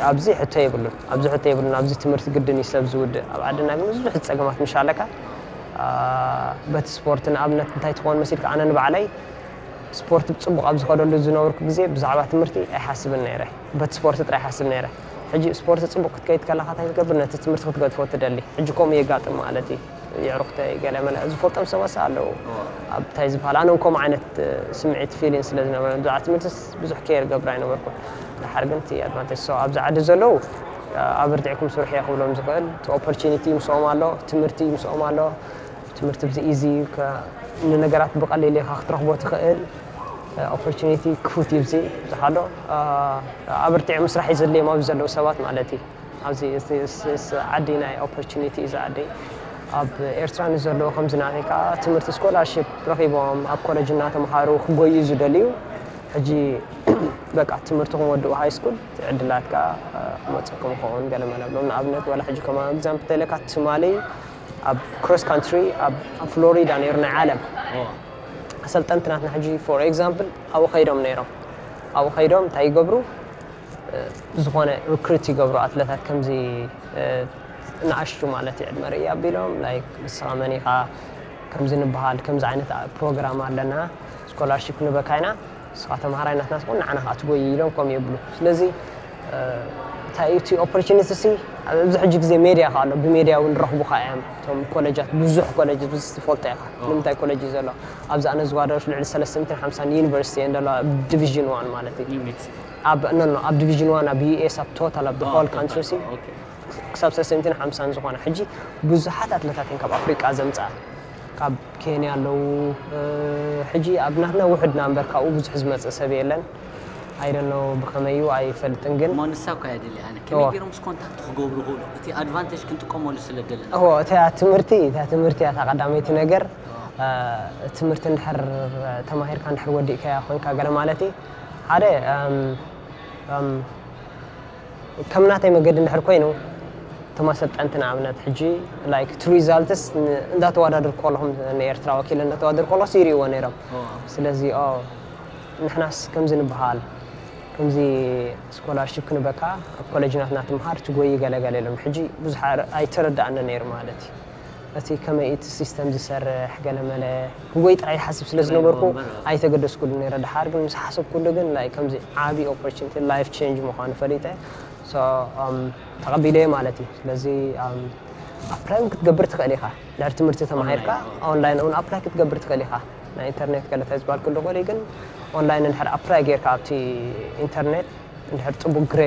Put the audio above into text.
ኣብዚ ሕቶ የብሉን፣ ኣብዚ ሕቶ የብሉን፣ ኣብዚ ትምህርቲ ግድን እዩ ሰብ ዝውድእ። ኣብ ዓድና ግን ብዙሕ ጸገማት ምሽ ኣለካ። በቲ ስፖርት ንኣብነት እንታይ ትኸውን መሲልካ፣ ኣነ ንባዕለይ ስፖርት ብጽቡቕ ኣብ ዝኸደሉ ዝነበርኩ ግዜ ብዛዕባ ትምህርቲ ኣይሓስብን ነይረ። በቲ ስፖርት ጥራይ ይሓስብ ነይረ። ሕጂ ስፖርት ጽቡቕ ክትከይድ ከለኻ እንታይ ትገብር? ነቲ ትምህርቲ ክትገድፎ ትደሊ። ሕጂ ከምኡ የጋጥም ማለት እዩ። የዕሩኽተይ ገለ መለ ዝፈልጦም ሰባት ኣለዉ። ኣብ እንታይ ዝበሃል ኣነ ከምኡ ዓይነት ስምዒት ፊሊን ስለ ዝነበረ ብዛዕባ ትምህርቲ ብዙሕ ኬር ገብር ኣይነበርኩን። ድሓር ግን እቲ ኣድቫንቴጅ ሶ ኣብዚ ዓዲ ዘለዉ ኣብ ርትዕኩም ስርሑ እየ ክብሎም ዝኽእል። እቲ ኦፖርቹኒቲ ምስኦም ኣሎ፣ ትምህርቲ ምስኦም ኣሎ። ትምህርቲ ብዚ ኢዚ ንነገራት ብቐሊል ኢኻ ክትረኽቦ ትኽእል። ኦፖርቹኒቲ ክፉት እዩ ብዚ ብዙሕ ኣሎ። ኣብ ርትዕ ምስራሕ እዩ ዘድልዮም ኣብዚ ዘለዉ ሰባት ማለት እዩ። ኣብዚ ዓዲ ናይ ኦፖርቹኒቲ እዩ ዝዓዲ። ኣብ ኤርትራ ንዘለዉ ከምዚ ናተይ ከዓ ትምህርቲ ስኮላርሽፕ ረኺቦም ኣብ ኮለጅ እናተምሃሩ ክጎዩ ዝደልዩ ሕጂ በቃ ትምህርትኹም ወድኡ ሃይ ስኩል ዕድላት ከዓ ክመፀኩም ይኸውን ገለ መለ ብሎም። ንኣብነት ዋላ ሕጂ ከማ ኤግዛምፕል ተለካ ትማሊ ኣብ ክሮስ ካንትሪ ኣብ ፍሎሪዳ ነይሩ ናይ ዓለም ኣሰልጠንቲ ናትና ሕጂ ፎር ኤግዛምፕል ኣብኡ ከይዶም ነይሮም። ኣብኡ ከይዶም እንታይ ይገብሩ? ዝኾነ ሪክሩት ይገብሩ ኣትለታት ከምዚ ንኣሽቱ ማለት እዩ ዕድመ ርእይ ኣቢሎም ላይክ ንስኻ መን ኢኻ ከምዚ ንበሃል ከምዚ ዓይነት ፕሮግራም ኣለና ስኮላርሽፕ ንበካ ኢና ንስኻ ተምሃራይ ናትና ትኾን ንዓና ከዓ ትጎይ ኢሎም ከም የብሉ ስለዚ እንታይ እቲ ኦፖርቹኒቲ ሲ ኣብዚ ሕጂ ግዜ ሜድያ ከዓ ኣሎ ብሜድያ እውን ረኽቡካ እዮም እቶም ኮሌጃት ብዙሕ ኮሌጅ ትፈልጦ ኢኻ ንምንታይ ኮሌጅ እዩ ዘሎ ኣብዚ ኣነ ዝዋደሮች ልዕሊ ሰለስተ ሚእትን ሓምሳን ዩኒቨርሲቲ እየን ዘለዋ ዲቪዥን ዋን ማለት እዩ ኣብ ኖ ኖ ኣብ ዲቪዥን ዋን ኣብ ዩኤስ ኣብ ቶታል ኣብ ሆል ካንትሪ ሲ ክሳብ ሰለስተ ሚእትን ሓምሳን ዝኾነ ሕጂ ብዙሓት ኣትለታት እየን ካብ ኣፍሪቃ ዘምፅኣ ካብ ኬንያ ኣለዉ ሕጂ ኣብ ናትና ውሕድ ናምበር ካብኡ ብዙሕ ዝመፅእ ሰብ የለን ኣይደኖ ብኸመይ እዩ ኣይፈልጥን ግን እሞ ንሳ እኮ እያ ደልያ ኣነ ከመይ ገይሮምስ ኮንታክት ክገብሩ ይኽእሉ እቲ ኣድቫንቴጅ ክንጥቀመሉ ስለ ደለና እዎ እታ ትምህርቲ እታ ትምህርቲ እያ እታ ቀዳመይቲ ነገር ትምህርቲ እንድሕር ተማሂርካ እንድሕር ወዲእካያ ኮንካ ገለ ማለት ሓደ ከም ናተይ መገዲ እንድሕር ኮይኑ እቶም ኣሰልጠንቲ ንኣብነት ሕጂ like እቲ results እንዳተዋዳደርኩ ከለኹም ንኤርትራ ወኪለ እንዳተዋደርኩ ከለኹ ይርእይዎ ነይሮም ስለዚ ንሕናስ ከምዚ ንበሃል ከምዚ ስኮላርሽፕ ክንበካ ኣብ ኮሌጅ ናትና ትምሃር ትጎይ ገለገለ ኢሎም ሕጂ ብዙሕ ኣይተረዳእነ ነይሩ ማለት እዩ እቲ ከመይ እቲ ሲስተም ዝሰርሕ ገለመለ ክጎይ ጥራይ ይሓስብ ስለ ዝነበርኩ ኣይተገደስኩሉ ነይረ ድሓር ግን ምስ ሓሰብኩሉ ግን like ከምዚ ዓቢ ኦፖርቹኒቲ ላይፍ ቼንጅ ምዃኑ ፈሊጠ so um ተቐቢለዮ ማለት እዩ ስለዚ um ኣፕላይ እውን ክትገብር ትኽእል ኢኻ ድሕሪ ትምህርቲ ተማሂርካ ኦንላይን እውን ኣፕላይ ክትገብር ትኽእል ኢኻ ናይ ኢንተርኔት ገለታይ ዝበሃል ክሉ ግን ኦንላይን እንድሕር ኣፕላይ ጌርካ ኣብቲ ኢንተርኔት እንድሕር ፅቡቅ ግሬድ